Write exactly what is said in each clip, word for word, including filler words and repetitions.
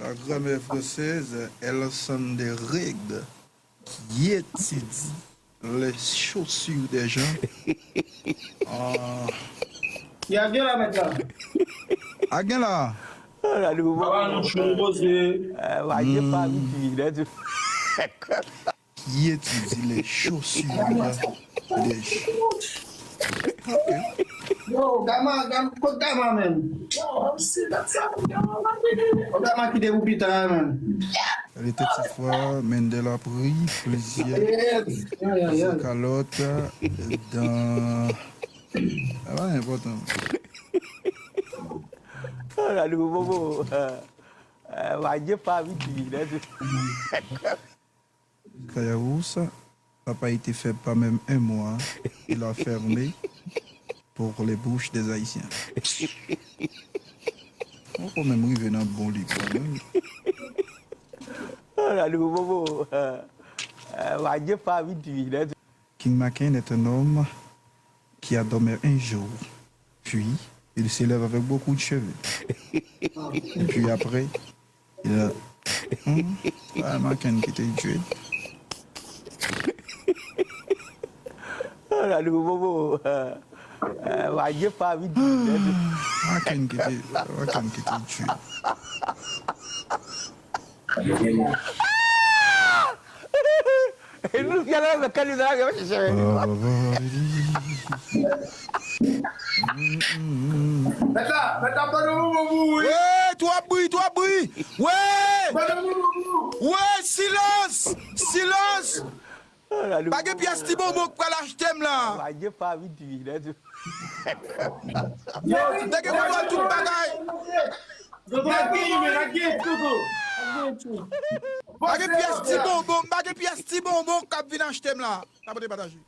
La grammaire française, elle ensemble des règles qui étudient les chaussures des gens. Ah, Y a gen la mèt la. A gen la, Gade pou Papa nou chou poze. Waje pa vit li. Qui étudie les chaussures des gens. Yo, Gama, Gama, kot Gama menm? Yo, si dat sa, Gama pa vini. O Gama kite pou pita, menm. Elle était cette fois, Mendel a pris plusieurs Yes. Ay, ay, ay. calottes dans. Ah, ouais, important. Gade pou bobo. Waje pa vit li. Kayarou, ça n'a pas été fait pas même un mois. Il a fermé pour les bouches des Haïtiens. On peut même arriver dans bon livre. Gade pou bobo. Waje pa vit li. King Macken est un homme qui a dormi un jour, puis il se lève avec beaucoup de cheveux. Et puis après, il a... Hmm, ah, Macken qui te tué. Gade pou bobo. Waje pa vit li. Macken qui te, Macken qui te tué. E nou ki ale avèk kanizè la, yo chèche. Mèt la, mèt la, ban nou mouvman pou ou, wi. Wè, twòp bri, twòp bri. Wè, Ban nou mouvman pou ou. Wè, silans, silans. Pa gen pyès ti bonbon k pral achte m la. Waje pa vit li. Yo, te gen pou fè tout bagay. Yo, pa gen, men pa gen, Toto. Pa gen pyès ti bonbon, pa gen pyès ti bonbon k ap vin achte m la. Sa pote pataje.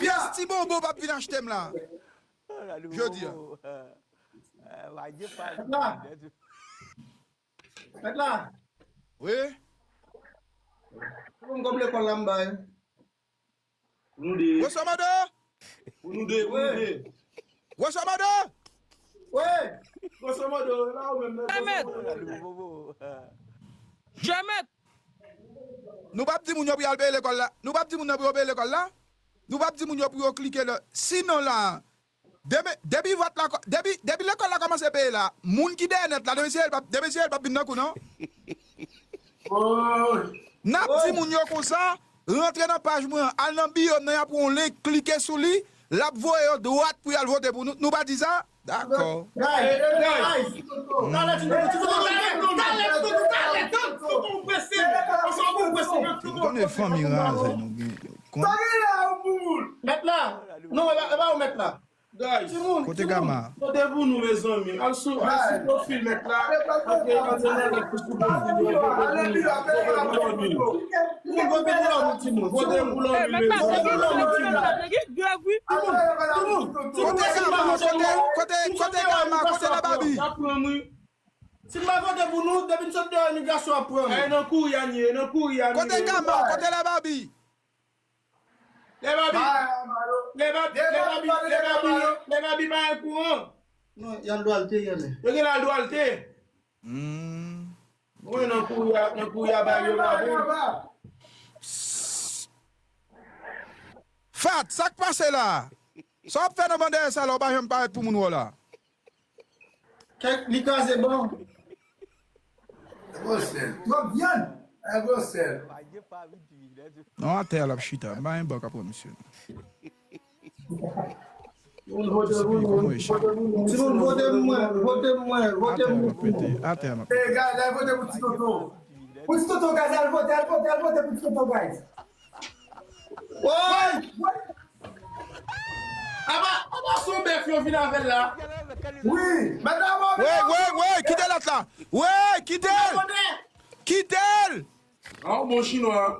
Pyès ti bonbon p ap vin achte m la. Jodi a. Waje pa Mèt la. Mèt la. Wi. Pou m kòb lekòl la m bay. Pou nou de. Grosso modo. Pou nou de. Pou nou de. Grosso modo. Wi. Grosso modo. La ou menm. Grosso modo. Jemèt. Nou p ap di moun yo pou y al peye lekòl la. Nou p ap di moun yo pou yo peye lekòl la. Nou p ap di moun yo pou yo klike lè. Sinon la, demen, depi vòt la, depi, depi lekòl la kòmanse peye la, moun ki dèyè nèt la, demen serye l p ap, demen serye l p ap vin nan kou non. N ap di moun yo konsa, rantre nan paj mwen an, al nan biyo m nan, y ap yon link, klike sou li, l ap voye yo dwat pou y al vote pou nou. Nou pa di sa? Dakò. Guys, guys, guys. Talè ti Toto, talè ti Toto, talè ti Toto, talè ti Toto, Toto, ou prese, Toto, ou prese. Ou konnen fanmi raze nou gen. Kon- Mèt la. Non, e pa, e pa ou mèt la. Guys. Timoun, Kote timoun. Gama? Vote pou nou, mezanmi. Al sou, al sou pwofil mèt la. Antre, antre nan link pou pwofil mwen. Vote pou lòmi. Timoun, vote pou lòmi, timoun. Vote pou lòmi, mezanmi. Vote pou lòmi, timoun. Timoun, timoun, Kote Gama? Kote, kote, kote Gama? Kote la Babi? Si m pa vote pou nou, depi n sot deyò, imigrasyon ap pran nou. E nan kouri a n ye, e nan kouri a n ye. Kote Gama? Kote la Babi? Lè Babi, lè Babi, lè Babi, lè Babi, lè Babi pa gen kouran. Non, y al dwalte, y ale. Yo gen la dwalte. Hmm. Mwen nan kouri a, nan kouri a bay yo bravo. Fat, sa k pase la? Sa w ap fè nan ban dèyè sa la, w pa janm parèt pou moun wè w la? Kèk li kraze bon. Gwosèl. Twòp vyann. A gwosèl. Non, atè a l ap chita. M pa gen ban k ap pran misye. Moun vote pou nou. Timoun vote mwen, vote mwen, vote mwen. Atè a m ap Hey, guys, al vote pou Ti Toto. Pou Ti Toto, guys, al vote, al vote, al vote pou Ti Toto, guys. Woy! Aba, aba son bèf yo vin avè l la. Wi, mèt la mò. Wey, wey, wey, kite lòt la. Wey, kite l. Kite l. An bon chinwa.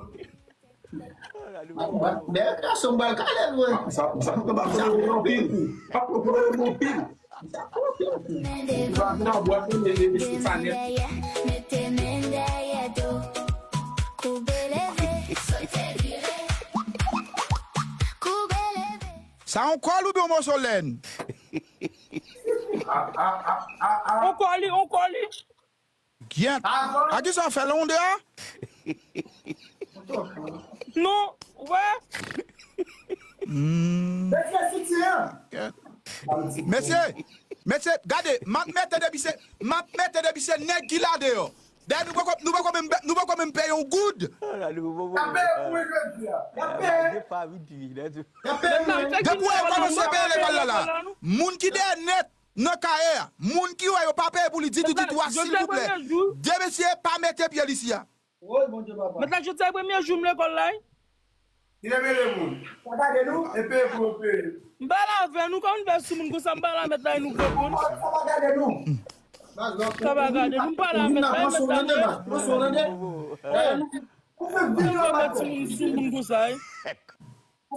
Bèl gason, m pral kale l, mwen. Sa, sa pa pran anpil. Pa pran anpil. Sa pa anpil. Sa nan bwat mwen, men, men, men, sa nèt. Mete men dèyè do. Koube leve, sote vire. Koube leve. Sa yon kòl oubyen yon moso lèn? On koli, on koli. Gyèt. A kisa w fè londe a? Non, wè. Hmm. Mesye, sitiyan. Gyèt. Mesye, mesye, gade, m ap mete depi se, m ap mete depi se nèg ki la deyò. Dayè nou poko, nou poko menm, nou poko menm peye yon goud. N ap peye pou jodi a. N ap peye. N ap peye. Depi w kòmanse peye lekòl la la, moun ki dèyè nèt nan kay la, moun ki wè yo pa peye pou li ditou ditou a, silvouplè. Demesye pa mete pye l isi a. Woy, Bondye papa. Mèt la, jodi a premye jou m lekòl la wi. Li leve le moun. Pa gade nou, e peye pou yo peye. M pale avè nou, kòman n fè sou moun konsa, m pale a mèt la e nou reponn. Sa pa gade nou. Sa pa gade nou, m pale a mèt la e mèt la. Pran son rande, pran son rande. Ou fè videyo ba timoun sou moun konsa wi.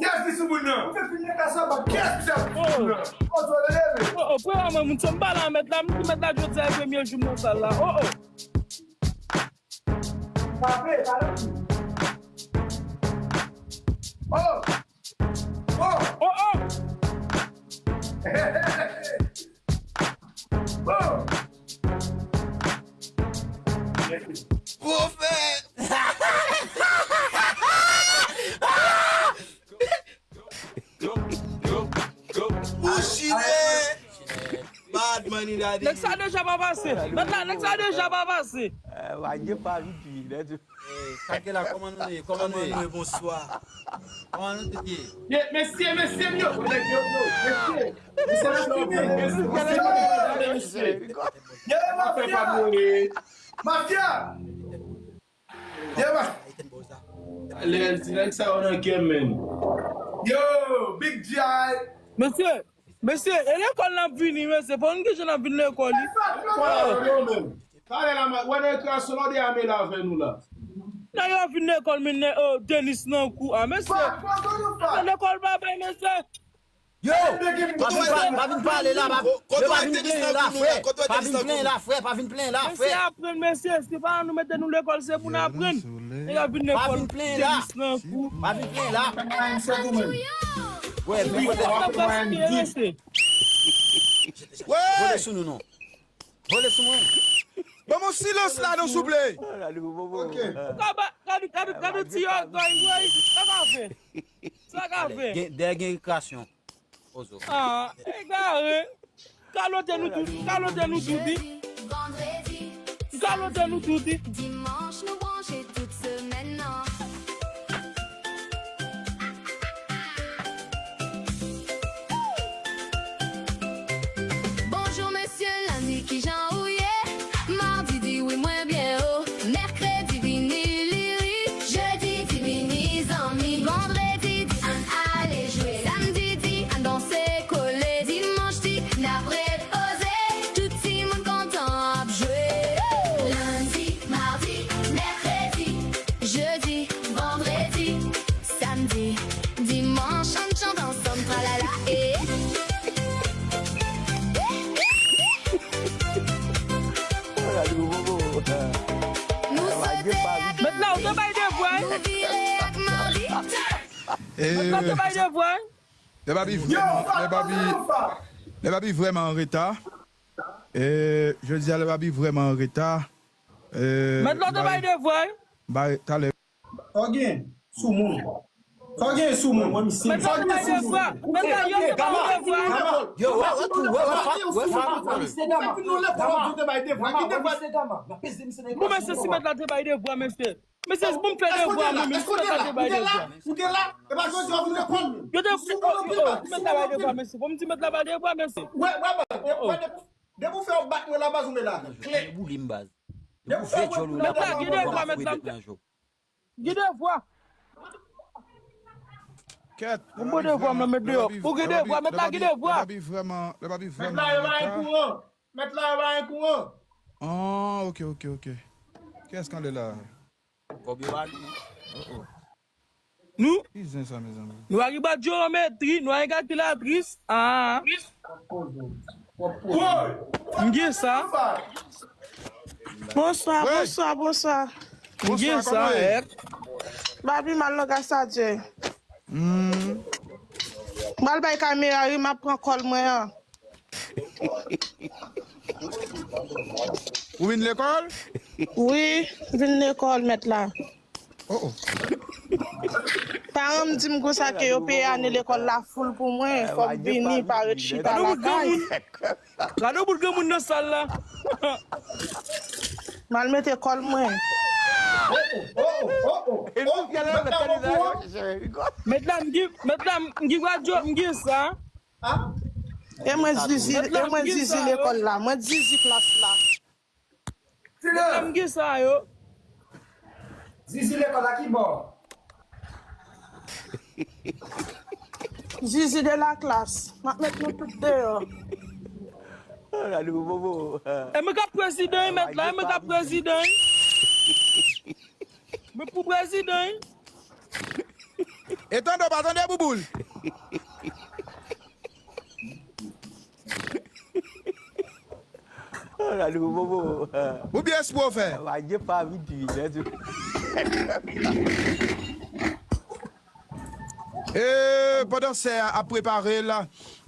Kiyès ki sou moun nan? Ou fè film nan ka sa ba. Kiyès ki sou moun nan? Pran son rande. Oh, oh, premye mwen moun sa, m pale a mèt la, m di mèt la jodi a e premye jou m nan sal la. Oh, oh. Frape, talè. Oh! Oh! Oh, oh. Oh! Pwofèt! Ou chire! Bad money daddy. Nèg sa deja pa pase. Mèt la, nèg sa deja pa pase. Wage pa vit wi. Sa gen la, kòman nou ye? Kòman nou ye? Bonswa. Kòman nou tout ye? Mesye, mesye, yo, nèg yo, yo, mesye. Mesye, mesye, mesye. Yo, mafya. Mafya. Yo, mafya. Lè ti nèg sa yo nan kè men. Yo, Big G I. Mesye, mesye, e lekòl n ap vini, mesye. Fò n gen jan n ap vin lekòl wi. Yo, men. Talè la, wè nan ekran sou lòde ame la avè nou la. Nèg yo vin lekòl, men nèg, oh, tenis nan kou. Ah, mesye. Lekòl pa bay, mesye. Yo! Pa vin pa- pa vin pale la, pa yo pa vin plenyen la, frè. Pa vin plenyen la, frè. Pa vin plenyen la, Mesye frè. Aprann, mesye. Se pa nou mete nou lekòl, se pou n aprann. Nèg yo vin lekòl, vin plen la. Tenis nan kou. Pa vin plen la. Mwen se pou mwen. Wè, men Mesye, mesye. Vole sou nou non. Vole sou mwen. Ban mwen silans la non souple. Ok. Kaba, kaba, kaba, kaba, ti yo, goy, goy. Sa ka fè. Sa ka fè. Gen- Dèyè gen rekrasyon. Ozo. Ah, egare. Kalote nou tout, kalote nou tout, wi. Vandredi, Kalote nou tout, wi. Dimanch nou branche tout semèn nan. Bonjou mesye, lendi kijan ou ye? Madi di wi mwen byen o. Mèkredi vini li ri. Jedi di vini zanmi. Vandredi di ann ale jwe. Samdi di ann danse kole. Dimanch di n ap repoze. Tout timoun kontan ap jwe. Lendi, madi, mèkredi, jedi, vandredi, samdi, dimanch, ann chante ansanm, tralala, eh. Nou sote ak Mèt la, ou te bay devwa, nou vire ak madi. Mèt la, ou te bay devwa. Lè Babi vrèman, lè Babi, lè Babi vrèman an reta. E, jodi a lè Babi vrèman an reta. E, Mèt la, ou te bay devwa. Bay, talè. Fò gen sou moun. Fò gen sou moun. Mwen, misye. Mèt la, ou te bay devwa. Mèt la, yo te bay devwa. Yo, wè, wè, tou, wè, wè, fak, wè, fak. Misye Gama. Fèk nou lè fò yo te bay devwa. Ki devwa? Gama, nan peze misye nan Bon, mesye, si mèt la te bay devwa, mesye. Mesye, bon, m fè devwa, mwen, men si mèt la te bay devwa. Ou te la? E pa jodi a ou vin lekòl. Yo te fou, oh, oh, si mèt la bay devwa, mesye. Bon, m di mèt la bay devwa, mesye. Wè, wè, wè, depi, depi ou fè yon bat mwen la baz ou mwen la. Klè. Boule m baz. Depi ou fè yon bat mwen la baz ou mwen la. Mèt la gen devwa, mèt la. Gen devwa. Kèt. Mwen bon devwa, mwen met deyò. Ou gen devwa, mèt la gen devwa. Lè Babi vrèman, lè Babi Mèt vrèman la yo an bay reta. Kouran. Mèt la yo bay kouran. Ah, ok, ok, ok. Kiyès k anlè la? Kòb yo pa nou. Oh, oh. Nou, Ki zen sa, mezanmi? nou pa gen bak jewometri, nou pa gen kalkilatris. Ah. M gen sa. Bonswa, Wi. Bonswa, bonswa. M gen Bonswa, sa, kòman ye? Èk. Babi mal nan gras a Dye. Hmm. M al bay kamera wi, m ap pran kòl mwen an. Ou vin lekòl? Wi, vin lekòl, mèt la. Oh, oh. Paran m di m konsa ke yo peye ane lekòl la full pou mwen. Fò m vini, pa ret chita lakay. Gade yon bout granmoun nan sal la. M al mete kòl mwen. Oh, oh, oh, oh, oh. E nou ki ale nan tèt li la, yo. Mèt la, m gen, mèt la, m gen radyo, m gen sa. E mwen zizi, e mwen zizi lekòl la. Mwen zizi klas la. Silans! M gen sa yo. Zizi lekòl la ki bò? Zizi de la klas. M ap met nou tout deyò. Gade pou bobo. E mwen k ap prezidan wi, mèt la, e mwen k ap prezidan wi. Mwen pou prezidan wi. E tande w pa tande bouboul. Gade pou bobo. Ou byen espre w fè. Wadye pa vin pi vit. E pandan sè a ap prepare l,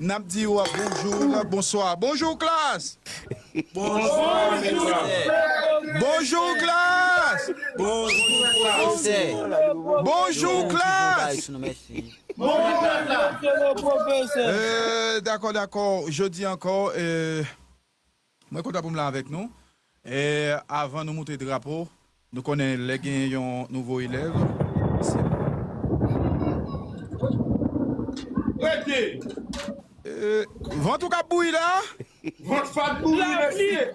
n ap di w bonjou, bonswa. Bonjou klas. Bonjou, pwofesè. Bonjou klas. Bonjou, pwofesè. Bonjou klas. Mèsi. Bonjou, pwofesè. Euh, dakò, dakò. Jodi ankò, euh, mwen kontan pou m la avèk nou. E avan nou moutre drapo, nou konnen lè gen yon nouvo elèv, se Rete! Euh, vant ou k ap bouyi la? Vant fat bouri mesye!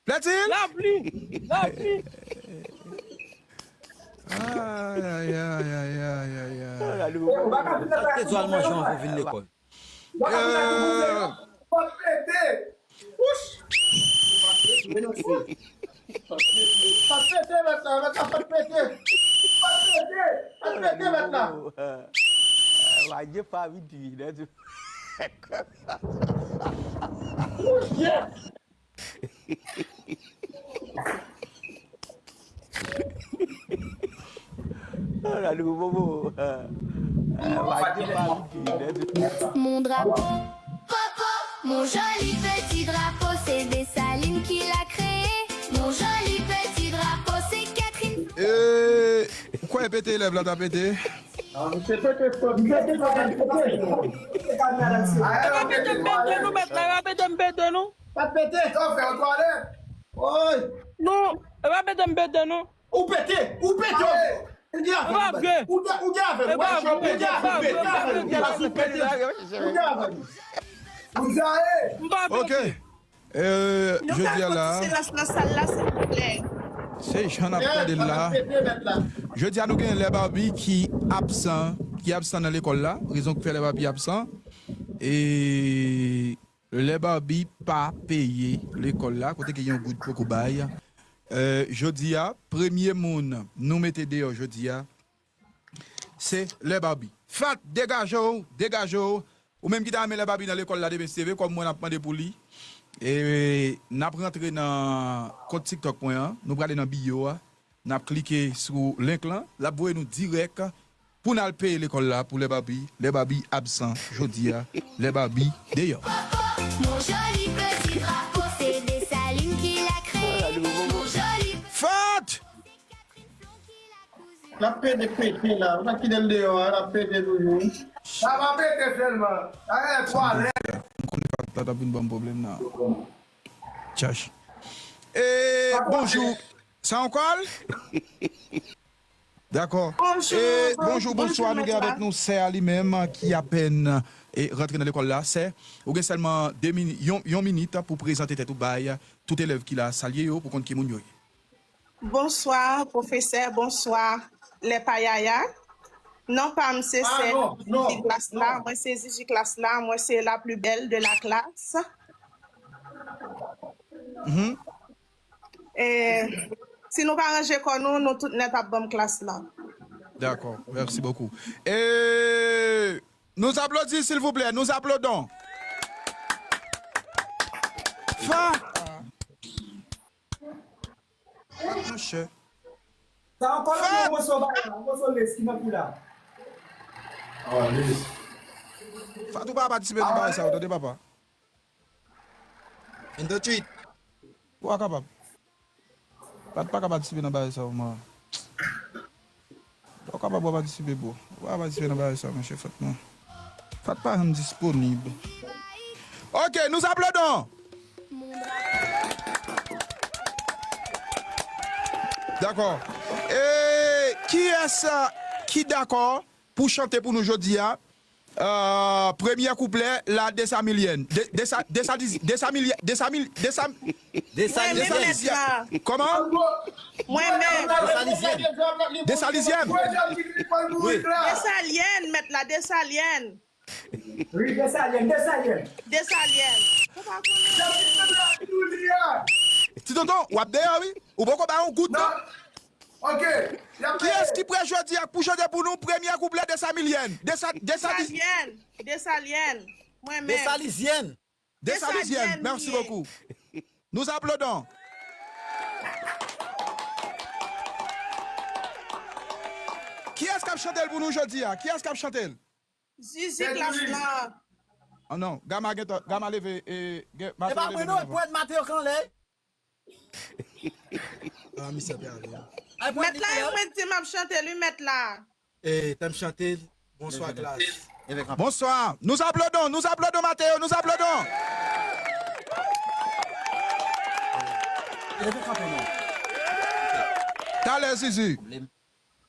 Plètil? Lapli! Lapli! Ay, ay, ay, ay, ay, ay, ay. Sa k te di w al manje anvan w vin lekòl? Euh, Fòt pete! Wouch! Fòt pete mèt la, mèt la fòt pete! Fòt pete! Fòt pete mèt la! Wadye pa vin pi vit. Gade pou bobo. Wadye pa vin pi vit. Mon drapeau. Popo, mon joli petit drapeau, c'est Dessalines qui l'a créé. Mon joli petit drapeau, c'est Catherine. E ou kwè pete elèv la ta pete? Misye pete fòt, misye pete fòt. Pa pete m pete nou mèt la, pa pete m pete nou. Pa pete. Sa w fè an twalèt? Oy! Non, e pa pete m pete nou. Ou pete! Ou pete! Ou gen avè m! Ou gen avè m! Ou gen avè m! Ou gen avè m! Ou gen avè m! Ou gen avè m! Ok. Euh, jodi a la, Silans nan sal la, silvouplè. Se jan n ap tande l la. Jodi a nou gen Lè Barbie ki absan, ki absan nan lekòl la. Rezon ki fè Lè Barbie absan. E Lè Barbie pa peye lekòl la, kote ke yon goud poko bay. Euh, jodi a, premye moun nou mete deyò jodi a, se Lè Barbie. Fat, degaje w, degaje w. Ou menm ki ta renmen Lè Barbie nan lekòl la demen, se vre, kòm mwen n ap mande pou li. E n ap rantre nan kont TikTok mwen an. Nou prale nan bio a. N ap klike sou link lan. L ap voye nou dirèk pou n al peye lekòl la pou Lè Barbie. Lè Barbie absan jodi a. Lè Barbie deyò. Mon joli petit drapeau, c'est Dessalines qui l'a créé. Mon joli Fat! L ap pede pete la. Ou pa kite l deyò a, l ap pete toujou. Sa pa pete sèlman. Sa gen twalèt. M konnen Fat la t ap vin ban m pwoblèm nan. Tchach. E bonjou. Sa ankò l? Dakò. Bonjou, E bon- bonjou, bonjou, bonswa, nou gen mèt la. Avèk nou sè a li menm ki apèn e rantre nan lekòl la. Sè, ou gen sèlman de mini, yon, yon minit pou prezante tèt ou bay tout elèv ki la, salye yo pou konn ki moun yo ye. Bonswa, pwofesè, bonswa, lè pa yaya. Non pa m se Ah, sè non, non, Zizi klas la, mwen se Zizi klas la, mwen se la plus belle de la classe. Mhm. E si nou pa ranje kò nou, nou tout nèt ap ban m klas la. Dakò, merci beaucoup. E nous applaudissons, s'il vous plaît, nous applaudons. Fa. Monchè. Sa ankò yon moso bagay la, yon moso lès ki nan kou la. Fatou pa patisipe nan bagay sa yo, tande papa. Vin tousuit. Ou a kapab. Fat pa ka patisipe nan bagay sa yo, man. Ou kapab pa patisipe, bro. Ou pa patisipe nan bagay sa, monchè, Fat, non. Fat pa janm disponib. Ok, nous applaudons. Dakò. E kiyès ki dakò pou chante pou nou jodi a? Euh, premyè kouplè la Desamilyen. De, desa, desaliz, desamilyen, desamil, desam, Desalyen. Desalizyèn. Kòman? Mwen menm. Desalizyèn. Desalizyèn. Wi. Desalyen, mèt la, Desalyen. Wi, Desalyen, Desalyen. Desalyen. Ou pa konnen. Ti tonton, w ap deyò, wi. Ou poko ba yon goud, non? Ok. Kiyès ki prè jodi a pou chante pou nou premyè kouplè Desamilyen? Desa, Desaliz, Desalyen. Desalyen. Mwen menm. Desalizyèn. Desalizyèn, Desalizyèn, merci ye. Beaucoup. Nous applaudons. Kiyès k ap chante l pou nou jodi a? Kiyès k ap chante l? Zizi klas lan. Oh non, Gama gen tan, Gama leve e gen E pa mwen non, e pwèt Mateo k anlè. Ah, misye ap ale. Ay, pwèt Mèt la, e mwen di m ap chante, li mèt la. E tanm chante, bonswa klas. Leve kanpe. Bonsoir. Nous applaudons, nous applaudons Mateo, nous applaudons. Leve kanpe non. Talè, Zizi.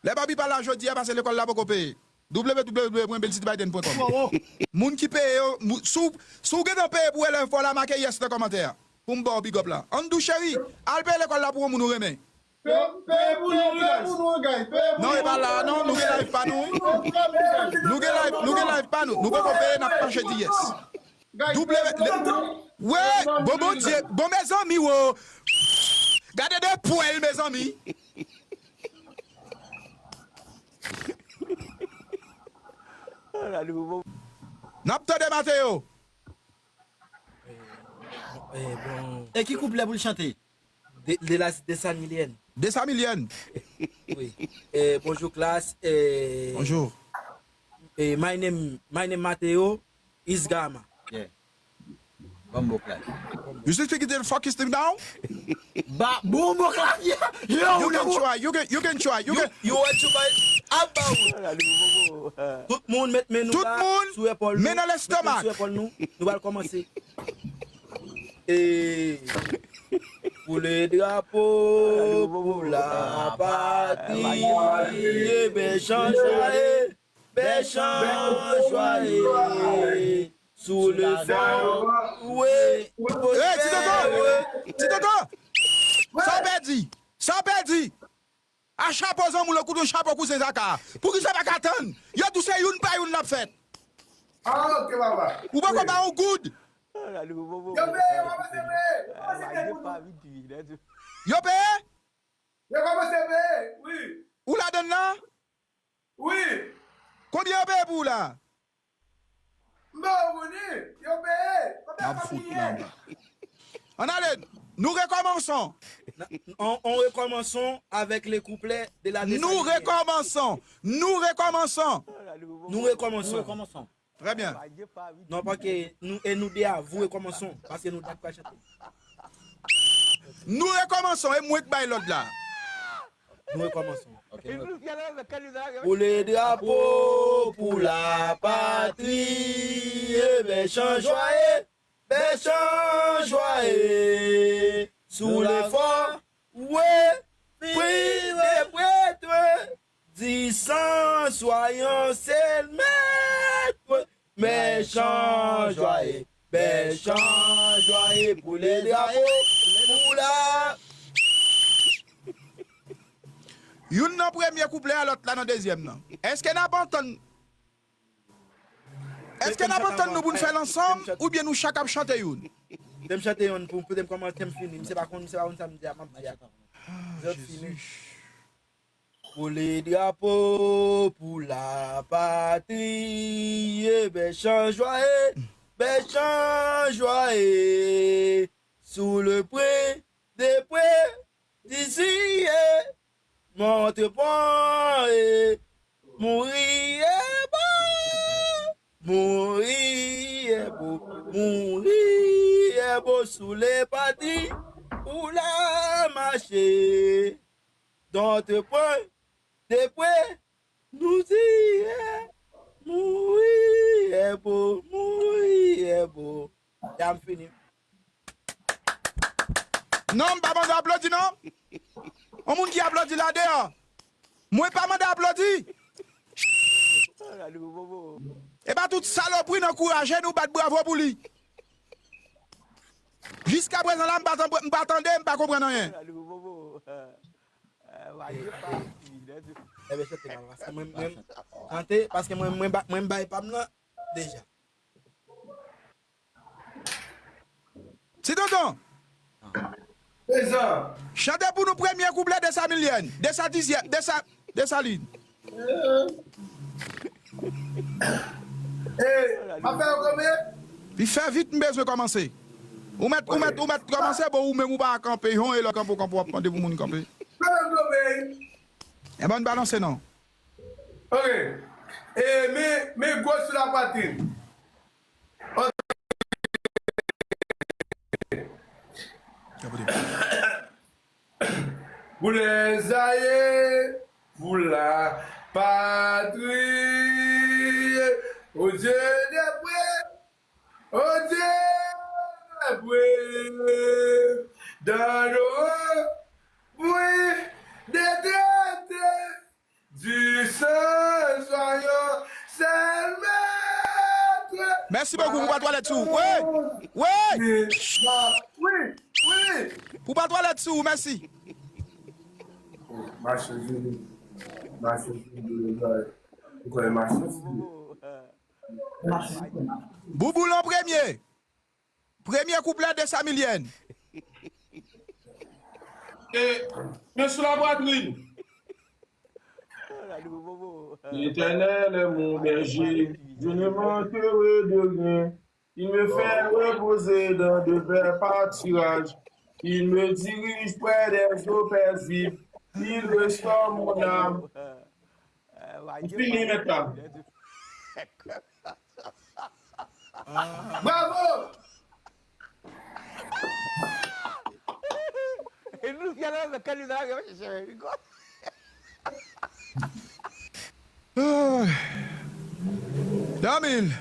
Lè papi pa la jodi a, pase lekòl la poko peye. W W W pwen belsitibiden pwen kòm. Moun ki peye yo, mou- si w si w gentan peye pou elèv pa w la, make yes nan kòmantè a. Pou m ba w big up la. Andou cheri, al peye lekòl la pou yon moun ou renmen. Peye pou nou, peye pou nou, guys. Peye pou Non, e pa la, non, nou gen live pa nou. Nou gen live, nou gen live pa nou. Nou poko peye, n ap mache di yes. Double. Wè, bon Bondye, bon mezanmi, wo. Gade de pwèl, mezanmi. N ap tande Mateo. E ki kouplè pou l chante? De, de la Desamilyen. Desamilyen. Wi. E, bonjou klas. E, Bonjou. E, my name, my name Mateo is Gama. Bumbo clap. You still speaking to the fucking thing now? Ba, bumbo clap, yeah. Yo, You can try, you can, you can try, you can. You want to buy about. Tout moun met men nou Tout la moun sou epòl nou. Men nan lestomak. Met men sou epòl nou. Nou pral kòmanse. E pou le drapo, pou la patri, e bèl chan jwaye, bèl chan jwaye. Sou le fon, wi. Hey, ti tonton! Ti tonton! Sa w pèdi? Sa w pèdi? A chapo zanmi w, le kout yon chapo kouzen Zaka. Poukisa w pa ka tann? Yo tou se youn pa youn l ap fèt. Ah, ok, papa. Ou poko ba yon goud. Yo peye, yo kòmanse peye. Yo kòmanse peye pou nou. Yo peye? Yo kòmanse peye, wi. Ou ladann nan? Wi. Konbyen yo peye pou ou la? M pa konnen. Yo peye. Konbyen N ap sa fout peye? Nan anba. Ann ale, nou rekòmanson. On, on rekòmanson avèk le kouplè de la Nou rekòmanson. Nou rekòmanson. Nou rekòmanson. Trè byen. Non, paske nou, e nou de a, vous rekòmanson. Paske nou de a k pral chante. Nou rekòmanson. E mwen k bay lòd la. Nou rekòmanson. Ok, nou- Pou le drapo, pou la patri, e bèl chan jwaye, bèl chan jwaye. Sou le fò, wi, pri de prèt, di san swayan sèl mèt. Bèl chan jwaye, bèl chan jwaye pou le drapo, pou la. Youn nan premye kouplè a, lòt la nan dezyèm nan. Èske n ap antann? Èske n ap antann nou pou n fè l ansanm, oubyen nou chak ap chante youn? Tem chante youn pou, pou tem kòmanse, tem fini. Misye pa konn, misye pa konn sa m di a, m ap di a. Zòt fini. Pou le drapo, pou la patri, e bèl chan jwaye, bèl chan jwaye. Sou le pre, de pre, disi, e, montre pon, e, mouri, e, bon. Mouri, e, bon. Mouri, e, bon, sou le patri. Ou la mache, donte pwen, de pwen, nou di, eh, mouri, eh, bo, mouri, eh, bo. Ya m fini. Non, m pa mande aplodi, non. Yon moun ki aplodi la deyò. Mwen pa mande aplodi. E pa tout salopri n ankouraje nou bat bravo pou li. Jiska prezan la, m pa tann-, m pa tande, m pa konprann anyen. Enben, chante la, paske mwen, mwen, chante, paske mwen, mwen ba-, mwen bay pa m nan deja. Ti tonton. Prezan. Chante pou nou premye kouplè Desamilyen, Desa dizyèm, Desa, Desalin. Eh, m ap fè yo kanpe? Li fè vit, m bezwen kòmanse. Ou mèt, ou mèt, ou mèt kòmanse, bon, ou menm ou pa kanpe, yon e lòt kanpe, w kanpe, w ap mande pou moun kanpe. Fè yo kanpe. Enben, ann balanse non. Ok. E men, men gòj sou lapwatrin. Pou lèzaye, pou lapatri, o Dye de pwe, o Dye de pwe, dan lo bwi de trete. Du sang soyons seuls maîtres. Mèsi bokou pou pa twalèt sou. Wi. Wi. Wi. Wi. Pou pa twalèt sou, mèsi. Machin vini. Machin vini. Ou konnen machin vini. Bouboulon premye. Premye kouplè Desamilyen. E, men sou lapwatrin. L'Éternel est mon berger, je ne manquerai de rien. Il me fait reposer dans de verts pâturages. Il me dirige près des eaux paisibles. Il restaure mon âme. Ou fini, mèt la. Bravo! E nou fè la, men kè nou la, men chèche, men, wi, kwa. Ah. Damil.